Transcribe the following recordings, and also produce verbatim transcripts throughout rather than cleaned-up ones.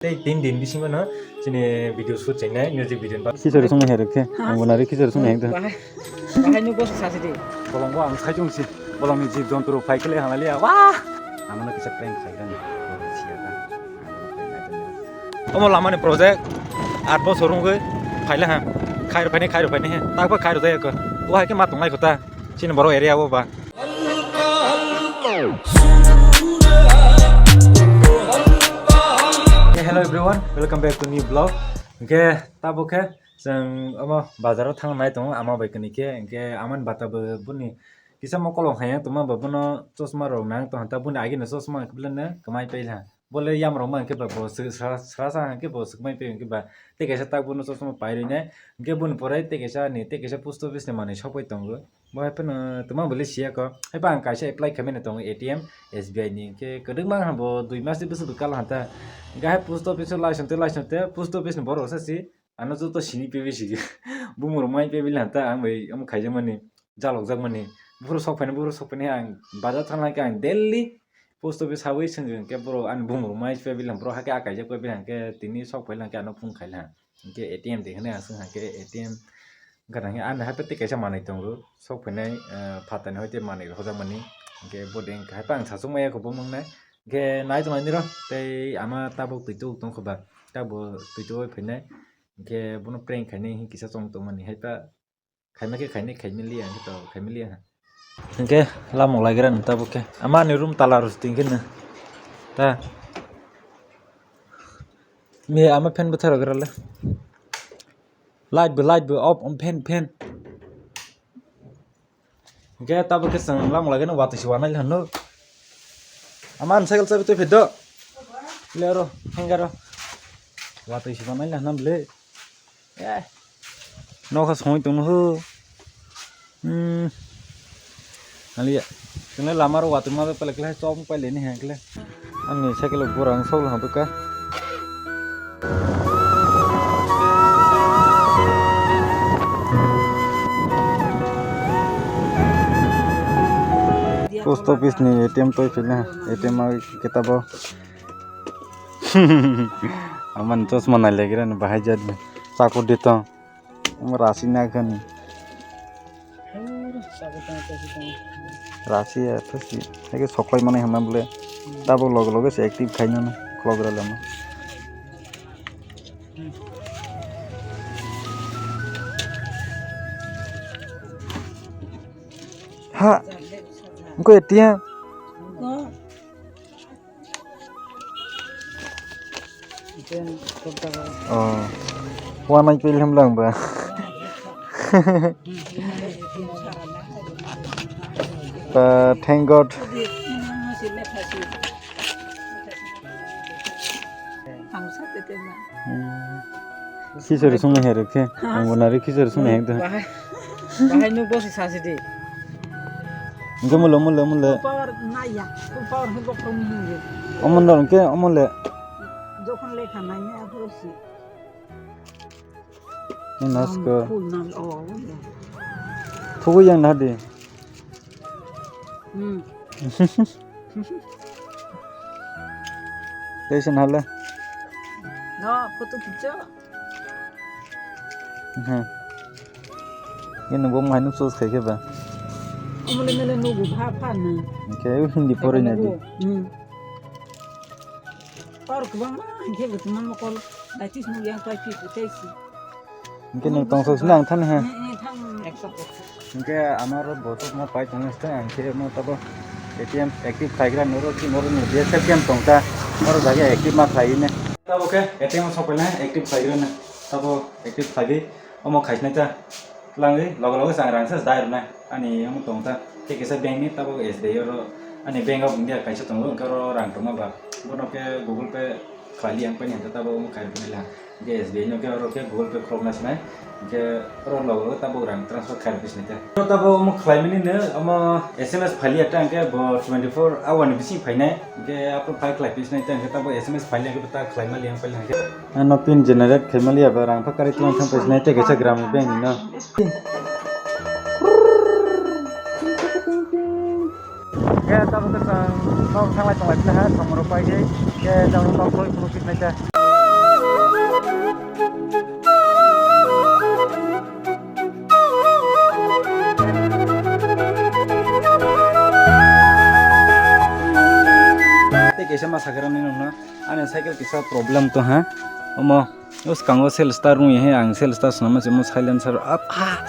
Tei tin din bisingo no chini video shoot chainai, music video ni bagwi. Khichari songni hai rwkhe, ang bo nari khichari songni hai wngkha. Bahai, bahai nuk boso sasi di. Bolong bo ang sai chong si, bolong ni jib jontu rok phai khle hamali ya. Wah! Amano kisa prank khai rani. Siya ta. Omo lama ni project, aat bosor wngwi phaila ha. Khair phaini, khair phaini he. Takba khair jaya ko. Wahai ke ma tonglai kho ta. Chini borok area o ba. Hey, hello everyone, welcome back to new vlog. Hingke tabuk khe chwng omo bazar o thang nai tongo ama bai kani khe, hingke amani bata bo boni kisa mokol rok hai tongma ba bono chosma rok nang tong ta boni agi no chosma khe belai no kwmai paila. Bole yam rok ma hingke ba bo sra sra sa hingke bo swkmai paio hingke ba tei kaisa tak bono chosma pai rwi nai hingke boni pore tei kaisa ani tei kaisa post office ni manwi sok pai tongo. Bo hai phano twma bwlwi siya ko. Hai ba ang kaisa apply khaimani tongo A T M S B I ni. Hwnkhe kwdwkma wngkha bo dui mas ni bwswk kal hanta. Hwnkhe hai post office o laisong tei laisong tei post office ni borok sa si ano joto sini pebwi sigi. Bumung rok mai pebwi hanta ang bai omo khaijakmani, jalokjakmani. Buphuru sok phainai, buphuru sok phainai ang bazar thang lai khe ang daily post office habwi swngjwng khe borok ani bumung rok mai pebwi borok hakhe a kaijak pebwi hwnkhe tini sok phai lang khe ano phone khai lang. Hingke A T M de hinui aswk hingke A T M gana hingke ani hai tei kaisa manui tongo, sok phainai, ah, phatani hoite manui rok hojakmani, hingke bo de hingke hai phano ang sachuk maya kho bo mangnai, hingke nai tongmani rw tei ama tabuk twi tubuk tongkha ba, tabuk twi tubui phainai, hingke bono prank khainai hingke kisa chong tongmani hai pa. Khaima khe khainai khaimiliya hwnkhe to khaimiliya. Hwnkhe lamuk lagira nw tabuk khe. Ama ani room tala rw sting khe nw. Ta. Me ama fan bwtharok rale. Light bo light bo off on fan fan. Hwnkhe tabuk khe chwng lamuk lagira nw watwi se wanai hwno. Ama ani cycle chabi twi phai do. Lero hangaro. Watwi se wanai hwno bwle. Eh. Nokha songwi tongno ho. Hmm. Aliya. Kene lama ro watwi ma pele kle chom pele ni hang kle. Ani cycle bora ang sok hang ka. Post office ni A T M toi phina, A T M a kitabo. Aman chosma nai legira ni bahai jat ni. Chakur di tong. Omo rasi na kani. Rasi ya to si. Ege soklai mani hama bole. Tabo log log se active khai nana. Clock ra lama. Ha. Ko etia. Oh, wanai pil hem lang ba. Ta, thank God. Khichari songni hai rwkhe. Ang bo nari khichari songni hai wngtong. Bahai, bahai nuk bosi sasi di. Hwnkhe mulo, mulo, mulo. Power naiya, power hwnkhe bokhorok ni hwnwi. Omo no hwnkhe, omo le. Jokhon lekha nainai aphuru si. Nasko. Phul nang, oh, oh, ya. Thugui yang nadi. Hmm. Tei se nahale. No, photo khicho. Hmm. Ini bo mahai nuk sos khai khe ba. Amole mele nugu pha pha na. Oke, Hindi pore na di. Hmm. Por kubang ma, hingke bo tuma mokol, daitis nuk yang pai pi putai si. Hingke nung tong sok sini ang than ha. Eh, eh, thang. Hingke amaro bo sok ma pai tong sta ang khe mo tabo A T M active khaigra noro ki noro ni D S L cam tong ta. Noro jaga active ma khlai ne. Tabo khe A T M sok pai na active khaigra na. Tabo active khlai di. Omo khaisnai ta. Twlangwi logo logo se ang rang se dai rwnai. Ani omo tong ta. Tei kisa bank ni tabuk S B I oro ani Bank of India kaisa tongo, hwnkhe oro rang tongma ba. Bono khe Google Pay khlai li ang paini hwnkhe tabuk omo khai rwkhe nai lang. Hwnkhe S B I no khe oro khe Google Pay khulokna sinai. Hwnkhe oro logo logo tabuk rang transfer khai rwkhe sinai ta. Oro tabuk omo khlaimani no omo S M S phai li ya ta hwnkhe bo twenty four hour ni bising phainai. Hwnkhe aphuru file khlai phi sinai ta hwnkhe tabuk S M S phai li ya hwnkhe ta khlaima li ang paini hwnkhe. Ano pin generate khaima li ya ba rang pha karwi twlang thang phi sinai tei kaisa Gramin Bank ni no. Khe tabuk khe chwng nok thanglai tonglai phi ha, samung rok pai khe, khe tabuk nok thoi phuru khe nai khe. Sema sakhe rani nokno ani cycle kisa problem to ha. Omo o skango sel star rung he ang sel star swnam se mo silencer up ha.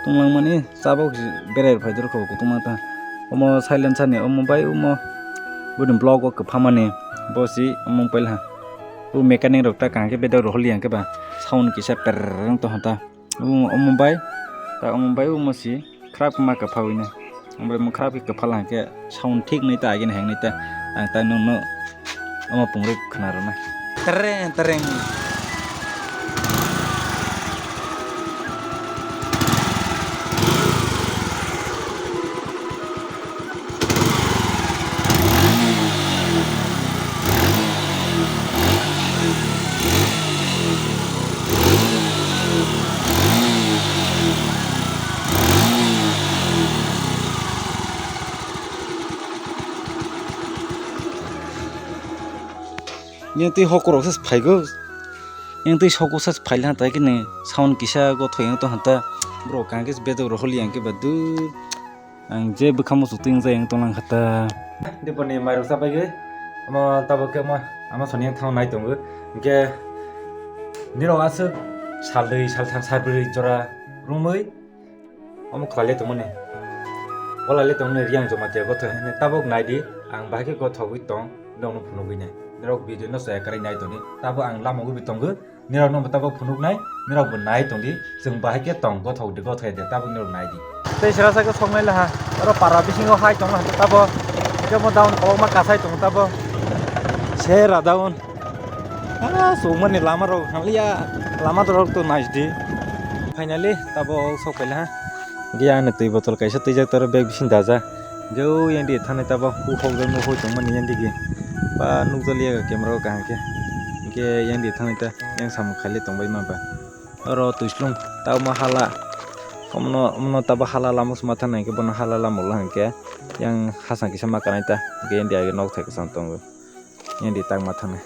Tunglang mani chabok berai phai dor ko kutuma ta. Omo silencer ni omo bai omo budin block o kwpha mani bo si omo pail ha. O mechanic rok ta kaham khe bedek rw holi yang khe ba sound kisa perrrr wng tong ha ta. Omo, omo bai, ta omo bai omo si khrak ma kwpha wi nai. Omo bai omo khrak khe kwpha lang khe sound thik nai ta, agini hang nai ta. Ang ta nung no omo pungrok khna rw nai. Tereng, tereng. Yang twi hokorok se phaigo. Yang twi soko sa phai lang tai kini sound kisa go thoi yang to hanta. Bro kang kis bedok rw holi yang ke ba du. Ang je bwkha muchuk twi wngjak yang tonglang kha ta. Diponi mairok chapai gwi omo tabuk khe omo ama soni yang thang nai tongo. Hinkhe nirok aswk sal dui, sal thang, sal brwi jora romwi omo khlai le tongmani. Ola le tongmani Riyang Jamatia gothok hwnwi tabuk nai di, ang bahai khe gothogwi tong, nokno phunugwi nai. Nirok video no chaya kwrwi nai tongdi. Tabuk ang lama ugwi tongo. Nirok no bo tabuk phunuknai, nirok bo nai tongdi, chwng bahai khe tong, gothok de, gothok de, tabuk nirok nai di. Tei sera sa khe soknai laha, oro para bisingo hai tong laha tabuk, jemo down kobokma kasai tong tabuk. Sera down. Ah, songmani lama rok hamliya, lama rok to nai di. Finally, tabuk sok phai laha. Dia ano twi botol kaisa twijak toro bag bising daja. Jeu yang di thanai tabuk, huk hok jang no hoi tongmani yang di ge. Ba nukjaliya camera o kaham khe. Hinkhe yang di thanai ta. Yang samung khaile tongbai ma ba. Oro twislung tabuma hala. Omono, omono tabo hala lama se ma thang nai khe bono hala lama ulo hwnkhe yang hasang kisa ma kanai ta. Hwnkhe yang di age nok thai kwchang tongo. Yang di tak ma thang nai.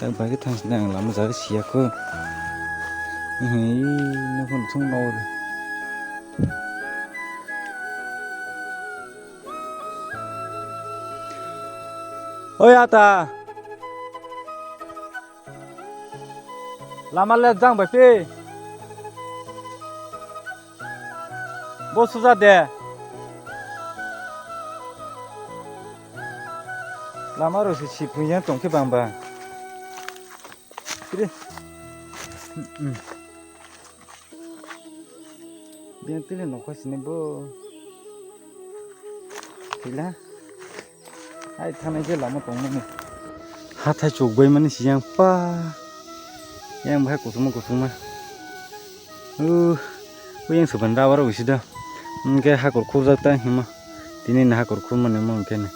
Tak bai khe thang sini ang lama jaga siya kho. Hei, nokho thung no. Oi ata. Lama le jang bai phi. Bo suja de. Lama rok se sipung yang tong khe bang ba. Kiri. Hmm, hmm. Biyang tile nokha sini bo. Thila. Hai thanai je lama tongmani. Hathai chukbai mani siyang pa. Yang bahai kusuma kusuma. Uh, uyang saban rubber wisi da. Hingke hakur khurjak ta hima. Tini na hakur khurmani mo hingke ni.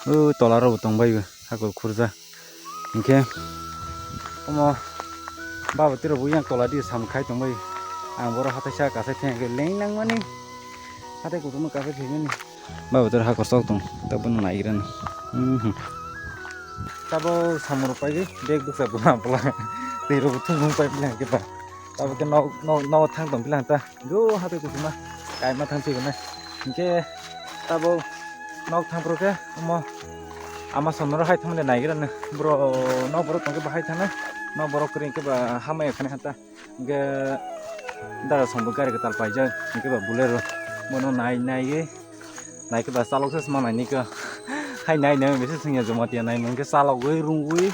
Uh, tola rok bo tongbai bo hakur khurjak. Hingke omo baba tiro bo yang tola di sam khai tongbai. Ang boro hatai sa kasai theng ke leng nang mani. Hatai kutung kasai theng mani. Baba tiro hakor sok tong. Tabun nai gran. Mhm. Tabo samung rok pai bag bwsa bwla bwla. Tei rok thung thung pai bwla ke ba. Tabo ke nok nok nok thang tong bwla ta. Go hatai kutung ma. Kai ma thang thik na. Hingke tabo nok thang pro ke omo. Ama sonoro hai thangmani naigrana. Bro, no borok tongke bahai thana. No borok kring ke ba hamai khani hata. Ge dara songbo gari ke tal paijak. Hingke ba Bolero. Bono nai nai ge. Nai ke ba chalok ses manai ni ka. Hai nai nai bese singya Jamatia nai mungke chalok goi rung goi.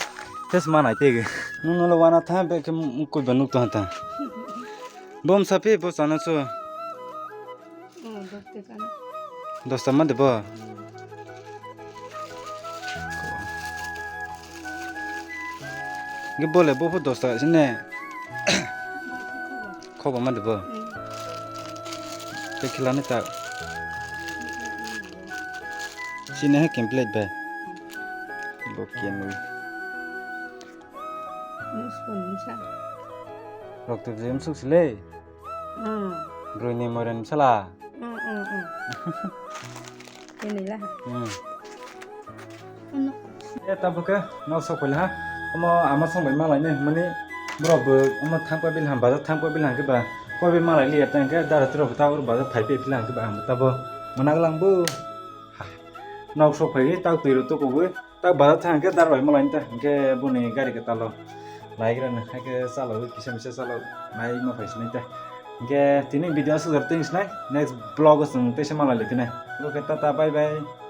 Ses manai tege. Nung nolo wana tha be ke koi ba nuk ta hata. Bom sapi bo sana so. Oh, dosta sana. Dosta ma debo? Hmm. Ge bole bo pho dosta sine. Khoba ma debo? Hmm. Te khilani ta. Hmm, hmm, hmm. Sine he complete ba. Bo kenu. Nung sukun nung sa. Rok tu jim suk sile. Hmm. Broi ni moren sala. Hmm, hmm, hmm. Ini lah. Hmm. Ano. E, tabo ke, no sok pala ha. Omo ama song bai malai ne, mani borok bo, omo thang pa bil ham, bazar thang pa bil ham ke ba, koi bai malai liya tang ke, dara tiro ta ur bazar phai pe bil ham ke ba, ang tabo, manag lang bo. Nok sok phai, tau twi ro to ko bo. Tak bazar thang khe dar bai malai ta, hingke boni gari ke talo. Lai gra na, hai ke chalo, kisa misa chalo, nai ma phai sinai ta. Hingke tini video asuk jar teng sinai, next vlog o chwng teisa malai lai khe nai. Oke, tata, bye bye.